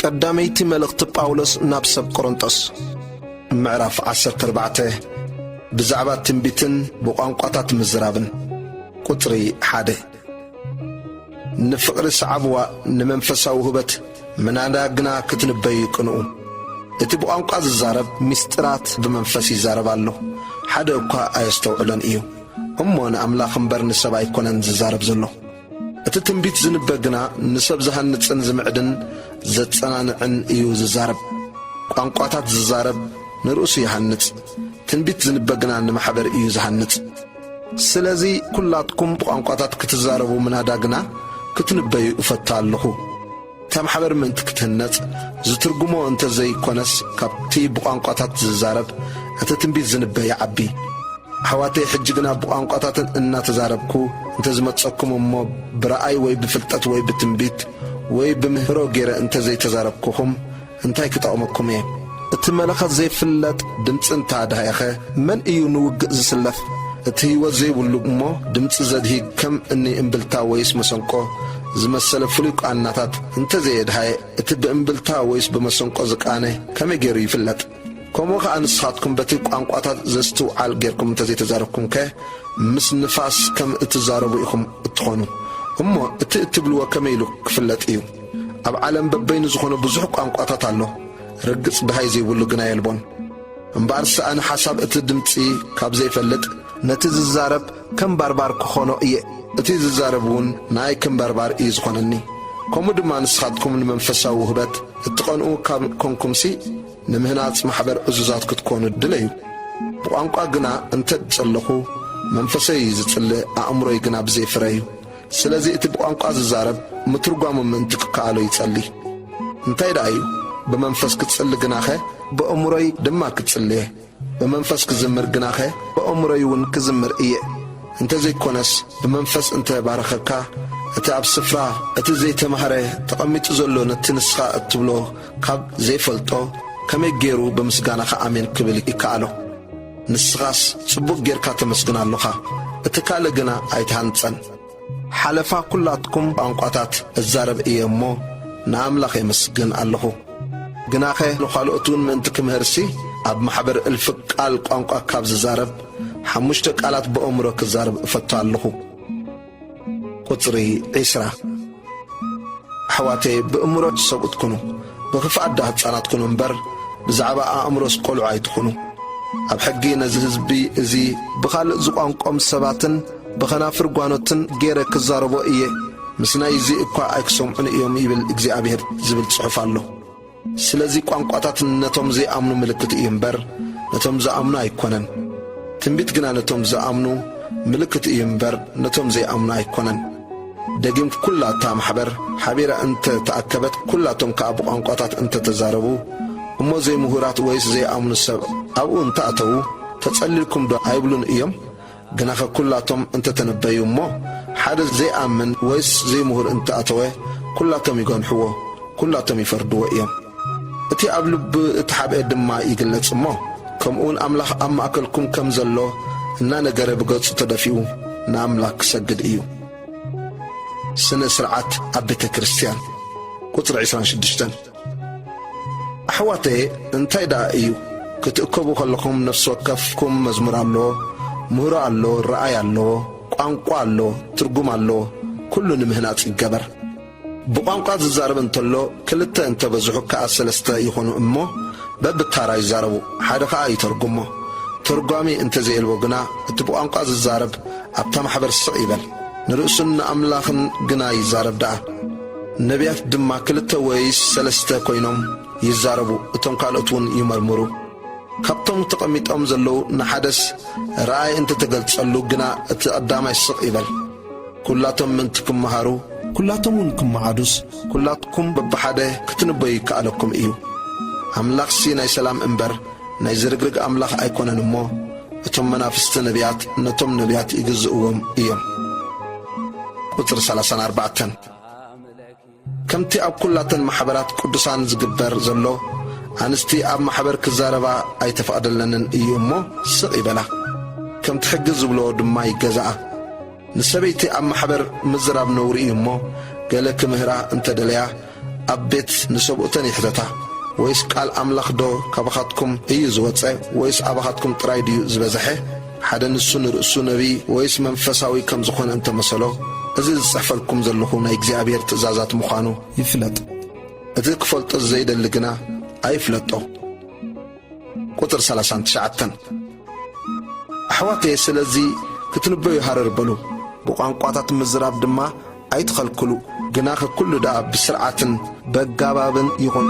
ቀዳመይቲ መልእኽቲ ጳውሎስ ናብ ሰብ ቆሮንጦስ፣ ምዕራፍ ዓሰርተ ኣርባዕተ፣ ብዛዕባ ትንቢትን ብቋንቋታት ምዝራብን። ቁጽሪ ሓደ። ንፍቕሪ ሰዓብዋ፣ ንመንፈሳዊ ውህበት ምናዳ ግና ክትንበዩ ቅንኡ። እቲ ብቋንቋ ዝዛረብ ምስጢራት ብመንፈስ ይዛረብ ኣሎ፣ ሓደ እኳ ኣየስተውዕሎን እዩ። እሞ ንኣምላኽ እምበር ንሰብ ኣይኮነን ዝዛረብ ዘሎ። እቲ ትንቢት ዝንበ ግና ንሰብ ዝሃንጽን ዝምዕድን ዘጸናንዕን እዩ ዝዛረብ። ቋንቋታት ዝዛረብ ንርእሱ ይሃንጽ፣ ትንቢት ዝንበ ግና ንማሕበር እዩ ዝሃንጽ። ስለዚ ኩላትኩም ብቋንቋታት ክትዛረቡ ምናዳ ግና ክትንበዩ እፈቱ ኣለኹ። እታ ማሕበር ምእንቲ ክትህነጽ ዝትርጉሞ እንተ ዘይኮነስ፣ ካብቲ ብቋንቋታት ዝዛረብ እቲ ትንቢት ዝንበ ይዓቢ። ኣሕዋተይ፣ ሕጂ ግና ብቋንቋታትን እናተዛረብኩ እንተ ዝመጸኩም እሞ፣ ብረኣይ ወይ ብፍልጠት ወይ ብትንቢት ወይ ብምህሮ ገይረ እንተ ዘይተዛረብኩኹም፣ እንታይ ክጠቕመኩም እየ? እቲ መለኸት ዘይፍለጥ ድምጺ እንተ ኣድሃየኸ፣ መን እዩ ንውግእ ዝስለፍ? እቲ ህይወት ዘይብሉ እሞ ድምጺ ዘድሂ ከም እኒ እምብልታ ወይስ መሰንቆ ዝመሰለ ፍሉይ ቃናታት እንተ ዘየድሃየ፣ እቲ ብእምብልታ ወይስ ብመሰንቆ ዝቃነ ከመይ ገይሩ ይፍለጥ? ከምኡ ኸኣ ንስኻትኩም በቲ ቋንቋታት ዘስትውዓል ጌርኩም እንተ ዘይተዛረብኩምከ፣ ምስ ንፋስ ከም እትዛረቡ ኢኹም እትኾኑ። እሞ እቲ እትብልዎ ከመይ ኢሉ ክፍለጥ እዩ? ኣብ ዓለም በበይኑ ዝኾነ ብዙሕ ቋንቋታት ኣሎ፣ ርግጽ ደሃይ ዘይብሉ ግና የልቦን። እምበኣርስ ኣነ ሓሳብ እቲ ድምጺ ካብ ዘይፈልጥ፣ ነቲ ዝዛረብ ከም ባርባር ክኾኖ እየ፣ እቲ ዝዛረብ እውን ንኣይ ከም ባርባር እዩ ዝኾነኒ። ከምኡ ድማ ንስኻትኩም ንመንፈሳዊ ውህበት እትቐንኡ ካብ ኮንኩምሲ፣ ንምህናጽ ማሕበር ዕዙዛት ክትኮኑ ድለዩ። ብቋንቋ ግና እንተ እጸለኹ፣ መንፈሰይ እዩ ዝጽልእ፣ ኣእምሮይ ግና ብዘይ ፍረ እዩ። ስለዚ እቲ ብቋንቋ ዝዛረብ ምትርጓሙ ምእንቲ ክከኣሎ ይጸሊ። እንታይ ደኣ እዩ? ብመንፈስ ክጽሊ ግናኸ፣ ብኣእምሮይ ድማ ክጽሊ እየ። ብመንፈስ ክዝምር ግናኸ፣ ብኣእምሮይ እውን ክዝምር እየ። እንተ ዘይኮነስ፣ ብመንፈስ እንተ ባረኸካ፣ እቲ ኣብ ስፍራ እቲ ዘይተማህረ ተቐሚጡ ዘሎ ነቲ ንስኻ እትብሎ ካብ ዘይፈልጦ ከመይ ገይሩ ብምስጋናኻ ኣሜን ክብል ይከኣሎ? ንስኻስ ጽቡቕ ጌርካ ተመስግን ኣሎኻ፣ እቲ ካልእ ግና ኣይትሃንጸን። ሓለፋ ኩላትኩም ቋንቋታት እዛረብ እየ እሞ፣ ንኣምላኽ የመስግን ኣለኹ። ግናኸ ንኻልኦት እውን ምእንቲ ክምህርሲ፣ ኣብ ማሕበር እልፊ ቃል ቋንቋ ካብ ዝዛረብ፣ ሓሙሽተ ቃላት ብእምሮ ክዛረብ እፈቱ ኣለኹ። ቁጽሪ ዒስራ። ኣሕዋተይ፣ ብእምሮ ሰብኡት ኩኑ፣ ብኽፍኣት ደኣ ህጻናት ኩኑ እምበር፣ ብዛዕባ ኣእምሮስ ቈልዑ ኣይትኹኑ። ኣብ ሕጊ ነዚ ህዝቢ እዚ ብኻልእ ዝቋንቆም ሰባትን ብኸናፍር ጓኖትን ገይረ ክዛረቦ እየ፣ ምስ ናይዚ እኳ ኣይክሰምዑን እዮም ይብል እግዚኣብሄር ዝብል ጽሑፍ ኣሎ። ስለዚ ቋንቋታት ነቶም ዘይኣምኑ ምልክት እዩ እምበር፣ ነቶም ዝኣምኑ ኣይኮነን። ትንቢት ግና ነቶም ዝኣምኑ ምልክት እዩ እምበር፣ ነቶም ዘይኣምኑ ኣይኮነን። ደጊም ኩላ እታ ማሕበር ሓቢራ እንተ ተኣከበት፣ ኩላቶም ከኣ ብቋንቋታት እንተ ተዛረቡ፣ እሞ ዘይምሁራት ወይስ ዘይኣምኑ ሰብ ኣብኡ እንተ ኣተዉ፣ ተጸሊልኩም ዶ ኣይብሉን እዮም? ግናኸ ኩላቶም እንተ ተነበዩ እሞ፣ ሓደ ዘይኣምን ወይስ ዘይምሁር እንተ ኣተወ፣ ኩላቶም ይገንሕዎ፣ ኩላቶም ይፈርድዎ እዮም። እቲ ኣብ ልቢ እተሓብአ ድማ ይግለጽ እሞ፣ ከምኡውን ኣምላኽ ኣብ ማእከልኩም ከም ዘሎ እናነገረ ብገጹ ተደፊኡ ንኣምላኽ ክሰግድ እዩ። ስነ ስርዓት ኣብ ቤተ ክርስቲያን። ቁጽሪ ዕስራን ሽዱሽተን። ኣሕዋተየ፣ እንታይ ደኣ እዩ? ክትእከቡ ከለኹም ነፍሲ ወከፍኩም መዝሙር ኣለዎ፣ ምህሮ ኣለዎ፣ ረኣይ ኣለዎ፣ ቋንቋ ኣለዎ፣ ትርጉም ኣለዎ፣ ኩሉ ንምህናጽ ይገበር። ብቋንቋ ዝዛረብ እንተሎ ክልተ እንተበዝሑ ከኣ ሰለስተ ይኾኑ እሞ በብታራ ይዛረቡ፣ ሓደ ኸኣ ይተርጉሞ። ተርጓሚ እንተዘየልቦ ግና እቲ ብቋንቋ ዝዛረብ ኣብታ ማሕበር ስቕ ይበል፣ ንርእሱን ንኣምላኽን ግና ይዛረብ ደኣ። ነቢያት ድማ ክልተ ወይስ ሰለስተ ኮይኖም ይዛረቡ፣ እቶም ካልኦት እውን ይመርምሩ። ካብቶም ተቐሚጦም ዘለዉ ንሓደስ ረኣይ እንተተገልጸሉ ግና እቲ ቀዳማይ ስቕ ይበል። ኩላቶም ምእንቲ ክመሃሩ፣ ኩላቶም እውን ክመዓዱስ፣ ኩላትኩም በብሓደ ክትንበዩ ይከኣለኩም እዩ። ኣምላኽሲ ናይ ሰላም እምበር ናይ ዝርግርግ ኣምላኽ ኣይኮነን እሞ፣ እቶም መናፍስቲ ነቢያት ነቶም ነቢያት ይግዝእዎም እዮም። ቁጽሪ ሰላሳን ኣርባዕተን። ከምቲ ኣብ ኩላተን ማሕበራት ቅዱሳን ዝግበር ዘሎ፣ ኣንስቲ ኣብ ማሕበር ክዛረባ ኣይተፈቕደለንን እዩ እሞ ስቕ ይበላ። ከምቲ ሕጊ ዝብሎ ድማ ይገዛኣ። ንሰበይቲ ኣብ ማሕበር ምዝራብ ነውሪ እዩ እሞ፣ ገለ ክምህራ እንተ ደለያ፣ ኣብ ቤት ንሰብኡተን ይሕተታ። ወይስ ቃል ኣምላኽ ዶ ካባኻትኩም እዩ ዝወጸ፣ ወይስ ኣባኻትኩም ጥራይ ድዩ ዝበዝሐ? ሓደ ንሱ ንርእሱ ነቢይ ወይስ መንፈሳዊ ከም ዝኾነ እንተመሰሎ፣ እዚ ዝጽሕፈልኩም ዘለኹ ናይ እግዚኣብሔር ትእዛዛት ምዃኑ ይፍለጥ። እቲ ክፈልጦ ዘይደሊ ግና ኣይፍለጦ። ቁጽሪ ሰላሳን ትሽዓተን። ኣሕዋተየ፣ ስለዚ ክትንበዩ ሃረር በሉ፣ ብቋንቋታት ምዝራብ ድማ ኣይትኸልክሉ፣ ግናኸ ኩሉ ደኣ ብስርዓትን በጋባብን ይኹን።